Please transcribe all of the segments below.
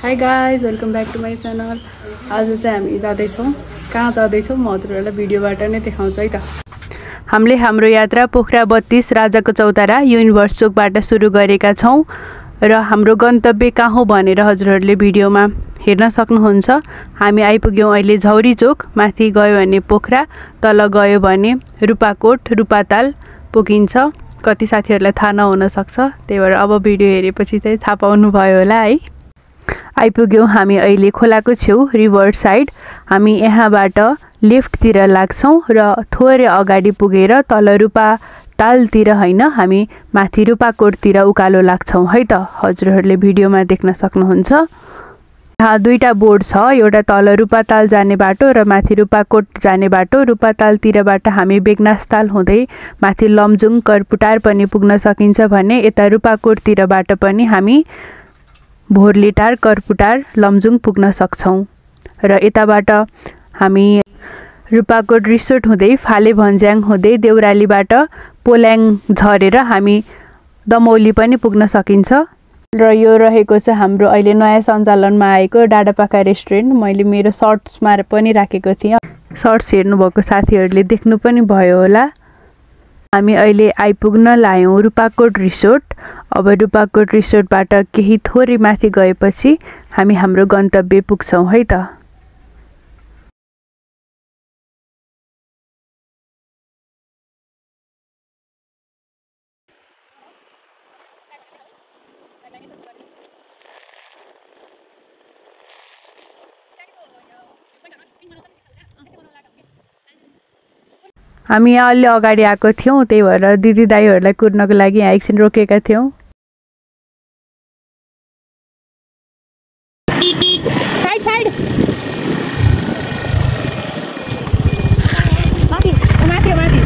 High guys welcome back to my channel. आज चाहिँ हामी जाँदैछौँ। कहाँ जाँदैछौँ म हजुरहरूलाई भिडियोबाट नै देखाउँछु है त। हामीले हाम्रो यात्रा पोखरा 32 राजाको चौतारा युनिभर्स चोकबाट सुरु गरेका छौँ र हाम्रो गन्तव्य कहाँ हो भनेर हजुरहरूले भिडियोमा हेर्न सक्नुहुन्छ। हामी आइपुग्यौँ अहिले झौरी चोक। माथि गयो भने पोखरा, तल गयो भने रूपाकोट रूपाताल पुगिन्छ। कति साथीहरूलाई थाहा नहुन सक्छ, त्यही भएर अब भिडियो हेरेपछि चाहिँ थाहा पाउनु भयो होला है। आइपुग्यौँ हामी अहिले खोलाको छेउ रिभर साइड। हामी यहाँबाट लेफ्टतिर लाग्छौँ र थोरै अगाडि पुगेर तल रूपातालतिर हैन, हामी माथि रूपाकोटतिर उकालो लाग्छौँ है त। हजुरहरूले भिडियोमा देख्न सक्नुहुन्छ। यहाँ दुईटा बोर्ड छ, एउटा तल रूपाताल जाने बाटो र माथि रूपाकोट जाने बाटो। रूपातालतिरबाट हामी बेगनासताल हुँदै माथि लमजुङ करपुटार पनि पुग्न सकिन्छ भने यता रूपाकोटतिरबाट पनि हामी भोरलिटार करपुटार लमजुङ पुग्न सक्छौँ। र यताबाट हामी रूपाकोट रिसोर्ट हुँदै फाले भन्ज्याङ हुँदै देउरालीबाट पोल्याङ झरेर हामी दमौली पनि पुग्न सकिन्छ। र यो रहेको चाहिँ हाम्रो अहिले नयाँ सञ्चालनमा आएको डाँडापाका रेस्टुरेन्ट। मैले मेरो सर्ट्समा पनि राखेको थिएँ, सर्ट्स हेर्नुभएको साथीहरूले देख्नु पनि भयो होला। हामी अहिले आइपुग्न लाग्यौँ रूपाकोट रिसोर्ट। अब रूपाकोट रिसोर्टबाट केही थोरै माथि गएपछि हामी हाम्रो गन्तव्य पुग्छौँ है त। हामी यहाँ अलि अगाडि आएको थियौँ, त्यही भएर दिदी दाइहरूलाई कुर्नको लागि यहाँ एकछिन रोकेका थियौँ। साइड साइड माथि माथि माथि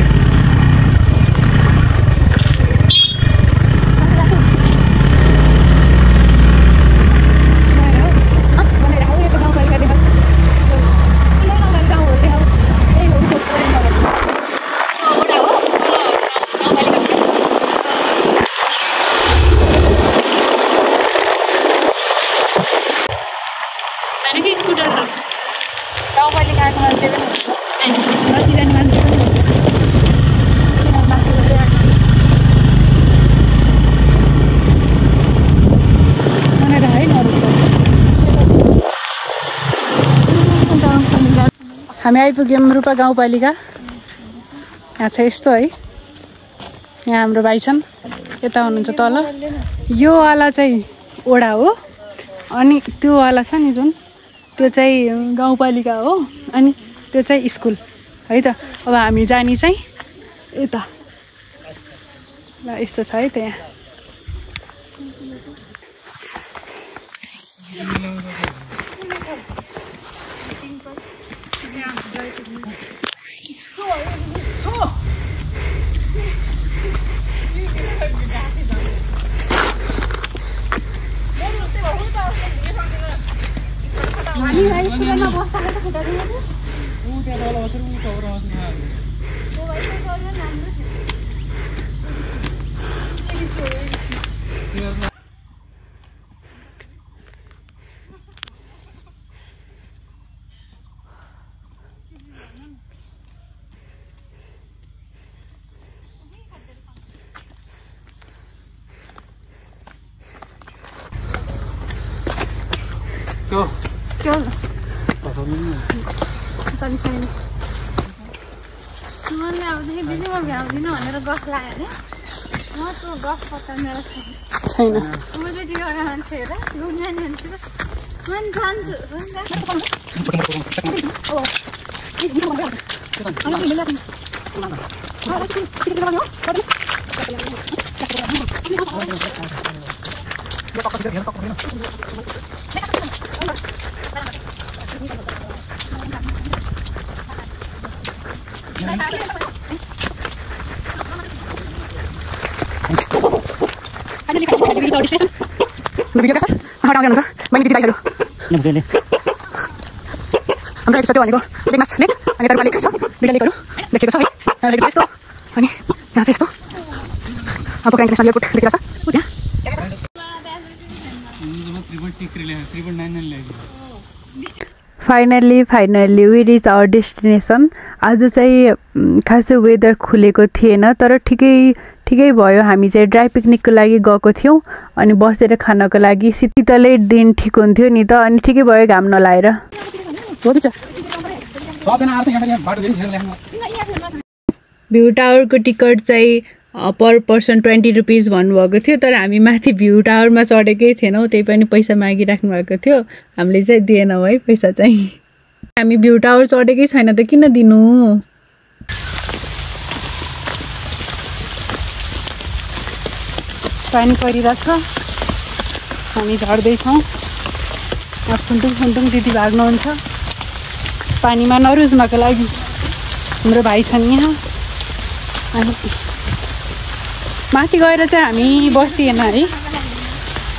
हामी आइपुग्यौँ रूपा गाउँपालिका। यहाँ छ यस्तो है, यहाँ हाम्रो भाइ छन्, यता हुनुहुन्छ तल। यो वाला चाहिँ ओडा हो अनि त्यो वाला छ नि जुन, त्यो चाहिँ गाउँपालिका हो अनि त्यो चाहिँ स्कुल है त। अब हामी जाने चाहिँ यता ल, यस्तो छ है त। यहाँ क्यों मैले अब दिदी म भ्याउँदिनँ भनेर गफ लाग्यो अरे। म त्यो गफ पत्ता मेरो छैन। म चाहिँ टिकाउने मान्छे हेर, घुम्ने मान्छे म जान्छु। हाम्रो एक त्यो भनेको बेगनास लेक अनि तरुवा लेक छ, दुईटा लेकहरू देखेको छ है। रहेको छ यस्तो अनि यहाँ चाहिँ यस्तो पोखरा इन्टरनेसनल एयरपोर्ट देखेको छ। Finally we reach our destination. आज चाहिँ खासै वेदर खुलेको थिएन तर ठिकै भयो। हामी चाहिँ ड्राई पिकनिकको लागि गएको थियौँ अनि बसेर खानको लागि शीतलै दिन ठिक हुन्थ्यो नि त। अनि ठिकै भयो घाम नलाएर। भ्यू टावरको टिकट चाहिँ पर पर्सन 20 रुपिस भन्नुभएको थियो तर हामी माथि भ्यू टावरमा चढेकै थिएनौँ, त्यही पनि पैसा मागिराख्नु भएको थियो। हामीले चाहिँ दिएनौँ है पैसा चाहिँ। हामी भ्यू टावर चढेकै छैन त किन दिनु। पानी परिरहेछ, हामी झर्दैछौँ। यहाँ फुन्टुङ दिदी भाग्नुहुन्छ पानीमा नरुज्नको लागि। हाम्रो भाइ छन् यहाँ। अनि माथि गएर चाहिँ हामी बसिएन है,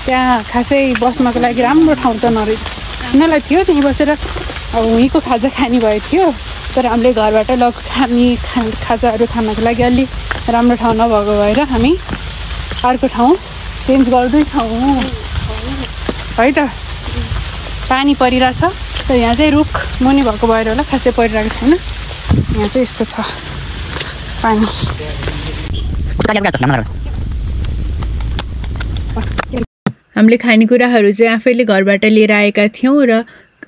त्यहाँ खासै बस्नको लागि राम्रो ठाउँ त नरहेछ। यिनीहरूलाई थियो त्यहीँ बसेर अब उहीँको खाजा खाने भएको थियो तर हामीले घरबाट हामी खाजाहरू खानको लागि अलि राम्रो ठाउँ नभएको भएर हामी अर्को ठाउँ चेन्ज गर्दैछौँ है त। पानी परिरहेछ तर यहाँ चाहिँ रुख मुनि भएको भएर होला खासै परिरहेको छैन। यहाँ चाहिँ यस्तो छ पानी। हामीले खानेकुराहरू चाहिँ आफैले घरबाट लिएर आएका थियौँ र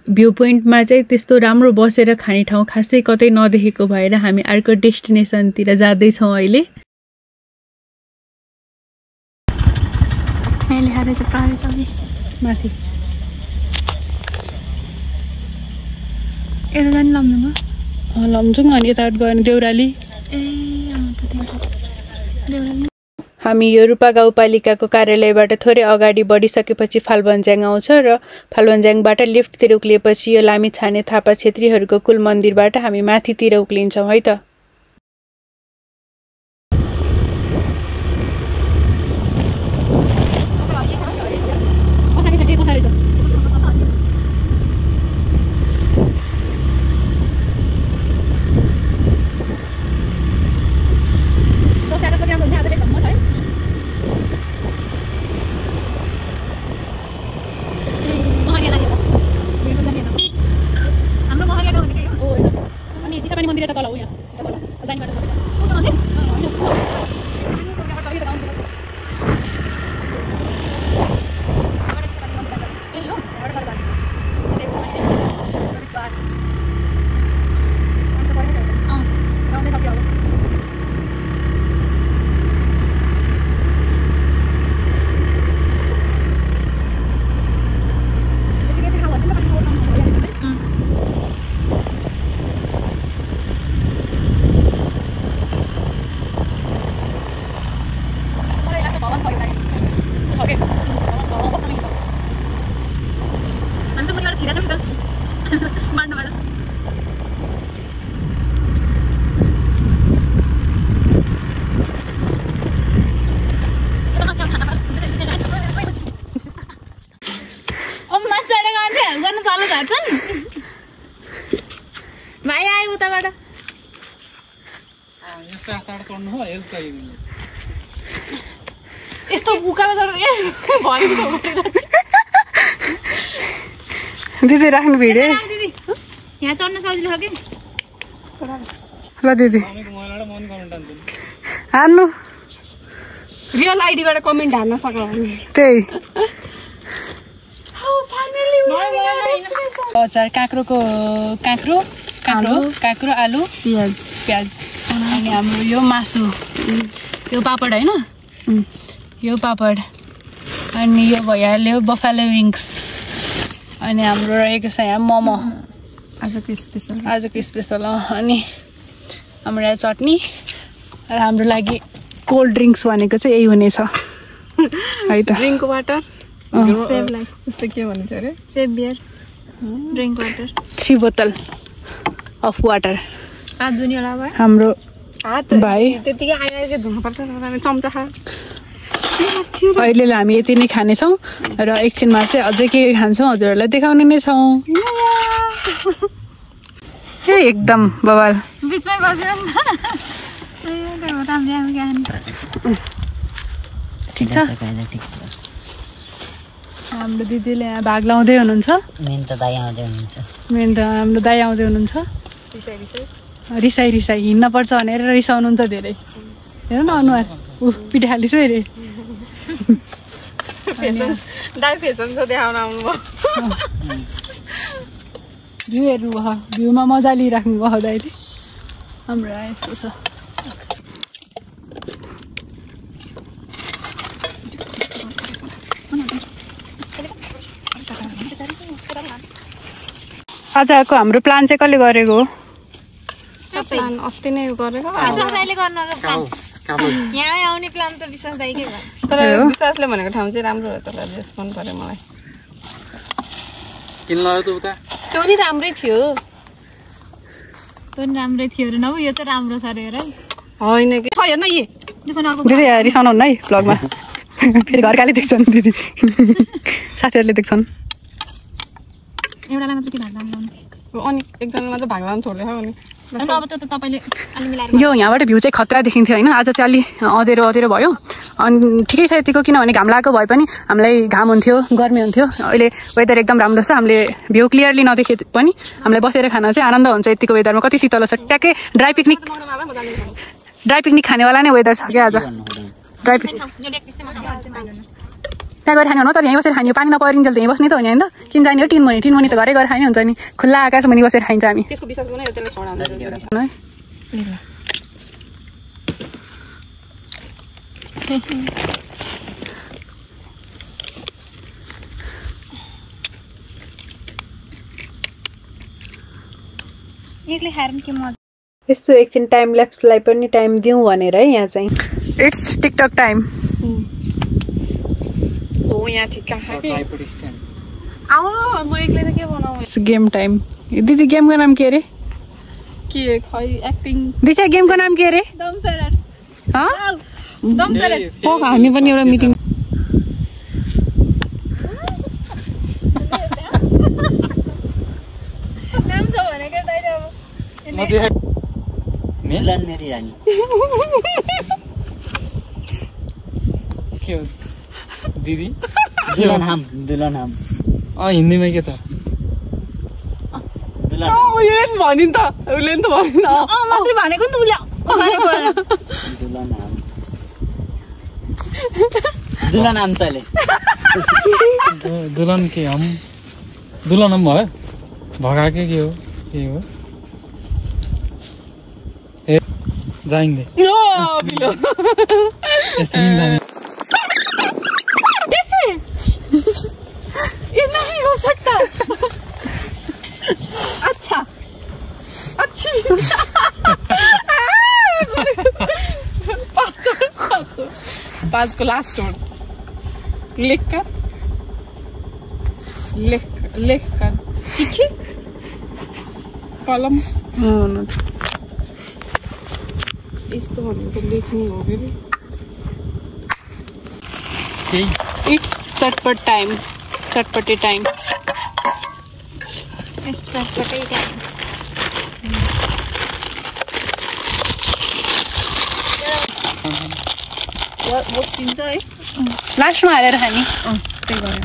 भ्यू पोइन्टमा चाहिँ त्यस्तो राम्रो बसेर खाने ठाउँ खासै कतै नदेखेको भएर हामी अर्को डेस्टिनेसनतिर जाँदैछौँ अहिले। माथि यता जाने लम्जुङ अनि यता गयो भने देउराली। हामी यो रूपा गाउँपालिकाको कार्यालयबाट थोरै अगाडि बढिसकेपछि फाल्बन्ज्याङ आउँछ र फाल्बन्ज्याङबाट लेफ्टतिर उक्लिएपछि यो लामिछाने थापा छेत्रीहरूको कुल मन्दिरबाट हामी माथितिर उक्लिन्छौँ है त। भाइ आयो उताबाट यस्तो उकालो दिदी राख्नु भिडियो यहाँ चढ्न सजिलो छ कि ल दिदी हान्नु रियल आइडीबाट कमेन्ट हान्न सक्नु त्यही अचार काँक्रो आलु प्याज अनि हाम्रो यो मासु यो पापड हैन यो पापड अनि यो भइहाल्यो बफालो विङ्स अनि हाम्रो रहेको छ यहाँ मोमो आजको स्पेशल अनि हाम्रो यहाँ चटनी र हाम्रो लागि कोल्ड ड्रिङ्क्स भनेको चाहिँ यही हुनेछ है त। ड्रिङ्क वाटर जस्तो के भन्छ अरे सेभ बियर ड्रिङ्क वाटर 3 बोतल अफ वाटर हाम्रो भाइ त्यतिकै आएर धुनुपर्छ चम्चा खा। अहिले हामी यति नै खानेछौँ र एकछिनमा चाहिँ अझै के खान्छौँ हजुरहरूलाई देखाउने नै छौँ। एकदम बवाल बिचमै बसेर ठिक छ हाम्रो दिदीले यहाँ भाग लाउँदै हुनुहुन्छ मेन त दाइ आउँदै हुनुहुन्छ हाम्रो दाइ आउँदै हुनुहुन्छ रिसाई हिँड्न पर्छ भनेर रिसाउनुहुन्छ धेरै हेर न अनुहार पिठी हालिस अरे भ्यू हेर्नु भयो भ्यूमा मजा लिइराख्नु भयो दाइले हाम्रो यस्तो छ आजको हाम्रो प्लान चाहिँ कसले गरेको हो अस्ति नै गरेको यहाँ आउने प्लान त विश्वास दाइकै भयो तर विश्वासले भनेको ठाउँ चाहिँ राम्रो रहेछ ड्रेस मन पर्यो मलाई त्यो नि राम्रै थियो राम्रै थियो र नौ यो चाहिँ राम्रो छ अरे हेर होइन कि हेर्न यी दिदी रिसाउनु हुन्न है भ्लगमा फेरि घरकाले देख्छन् दिदी साथीहरूले देख्छन् एउटालाई मात्र के भाग लाउनु अनि एकजना मात्र भाग लाउनु छोड्दै हो नि अब त तपाईले अलि मिलाएर यो यहाँबाट भ्यू चाहिँ खतरा देखिन्थ्यो होइन आज चाहिँ अलि अँधेरो भयो अनि ठिकै छ यतिको किनभने घाम लागेको भए पनि हामीलाई घाम हुन्थ्यो गर्मी हुन्थ्यो अहिले वेदर एकदम राम्रो छ हामीले भ्यू क्लियरली नदेखे पनि हामीलाई बसेर खान चाहिँ आनन्द हुन्छ यतिको वेदरमा कति शीतल छ ट्याक्कै ड्राई पिकनिक खानेवाला नै वेदर छ क्या आज ड्राई पिकनिक त्यहाँ गएर खाने हो तर यहीँ बसेर खाने पानी नपरिन्जेल त यहीँ बस्ने त हो नि होइन किन जाने हो टिनमुनि त घरै गएर खाने हुन्छ नि खुल्ला आकाश मुनि बसेर खाइन्छ हामी एकले खाएर के मजा यस्तो एकछिन टाइम ल्याप्सलाई पनि टाइम दिउँ भनेर है यहाँ चाहिँ इट्स टिकटक टाइम यहाँ ठिक म एक्लै त के बनाऊ गेम टाइम दिदी गेमको नाम के अरे के खै एक्टिङ दिदी गेमको नाम के अरे हामी पनि एउटा मिटिङ मिलन मेरी रानी के हो दिदी दुल्हन हम हिन्दीमा के त दुल्हन उयो भनि नि त उसले नि त भनिन मात्रै भनेको नि त उसले दुल्हन हम दुल्हन हम चले दुल्हन के हम दुल्हन हम भयो भगाके के हो ए जाएंगे ये नहीं हो सकता अच्छा अच्छी पाँच को लास्ट वर्ड लिख कर चिट्ठी कलम यस्तो भनेको लेख्नु हो फेरि इट्स चटपट टाइम चटपटे टाइम बसिन्छ है लास्टमा हालेर खाने त्यही गरेर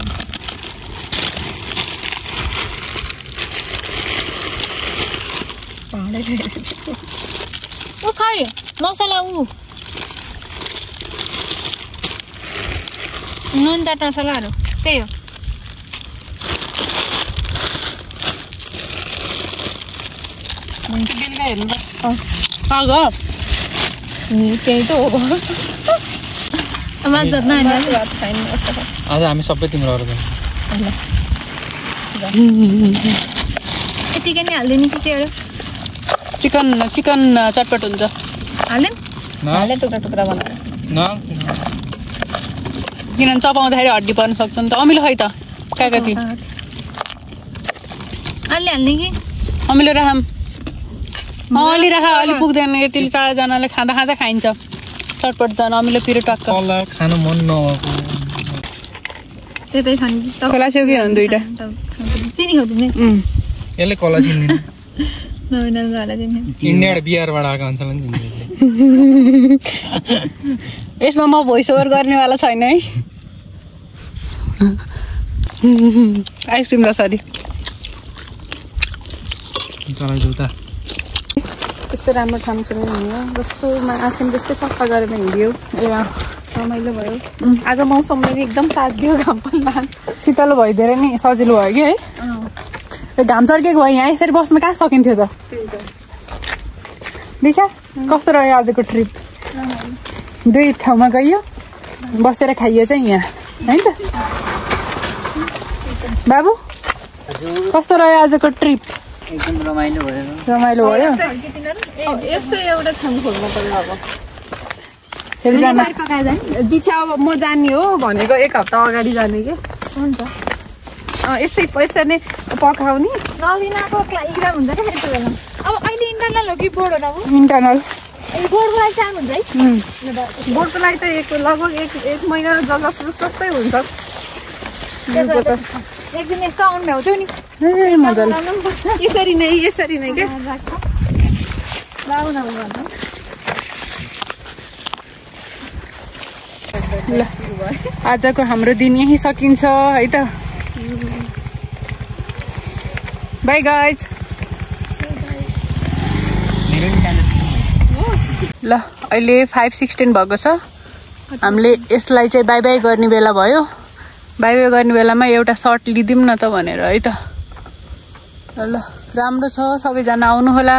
ऊ खै मसला ऊ नुन चाट मसलाहरू त्यही हो बेलुका हेर्नु त्यही त हो आज हामी सबै तिम्रो अरू चिकन नै हालिदिनु कि के अरे चिकन चटपट हुन्छ हाल्दैन टुक्रा टुक्रा बनाएर किनभने चपाउँदाखेरि हड्डी पर्न सक्छ नि त अमिलो खै त काकाती अलि हाल्ने कि अमिलो राखम अलि राख अलि पुग्दैन यति चारजनाले खाँदा खाइन्छ चटपट जान अमिलो पिरो टक्क खानु मन नभएको त्यतै खाने खोला छेउ कि हो दुईटा चिनी खाउँदैन यसले कला चिन्दैन इन्डिया बिहारबाट आएको हुन्छ नि यसमा म भोइस ओभर गर्नेवाला छैन है आइसक्रिम जसरी यस्तो राम्रो ठाउँ छैन हिँड्यो जस्तोमा आँखिम जस्तै सफा गरेर हिँड्यो रमाइलो भयो आज मौसमले नि एकदम साथ दियो घाम पनि शीतल भइदिएर नि सजिलो भयो कि है घाम चर्केको भयो यहाँ यसरी बस्नु कहाँ सकिन्थ्यो त दिशा कस्तो रह्यो आजको ट्रिप 2 ठाउँमा गइयो बसेर खाइयो चाहिँ यहाँ है त बाबु कस्तो रह्यो आजको ट्रिप एकदम रमाइलो भयो यस्तै एउटा ठाउँ खोज्नु पर्यो अब सबैजना दिछा अब म जाने हो भनेको 1 हप्ता अगाडि जाने कि हुन्छ यस्तै पैसा नै पकाउने नवीनाको इक्जाम हुन्छ क्या यस्तो बेला अब अहिले इन्टरनल हो कि बोर्ड हो न इन्टरनल बोर्डको लागि टाइम हुन्छ है बोर्डको लागि त लगभग एक महिना जस्तै हुन्छ एक दिन यस्तो आउनु भ्याउँछौ नि ए मजाले यसरी नै क्या ल आजको हाम्रो दिन यही सकिन्छ है त बाई गाइज ल अहिले 5:16 भएको छ हामीले यसलाई चाहिँ बाई बाई गर्ने बेला भयो बाई बाई गर्ने बेलामा एउटा सर्ट लिदिउँ न त भनेर है त ल राम्रो छ सबैजना आउनु होला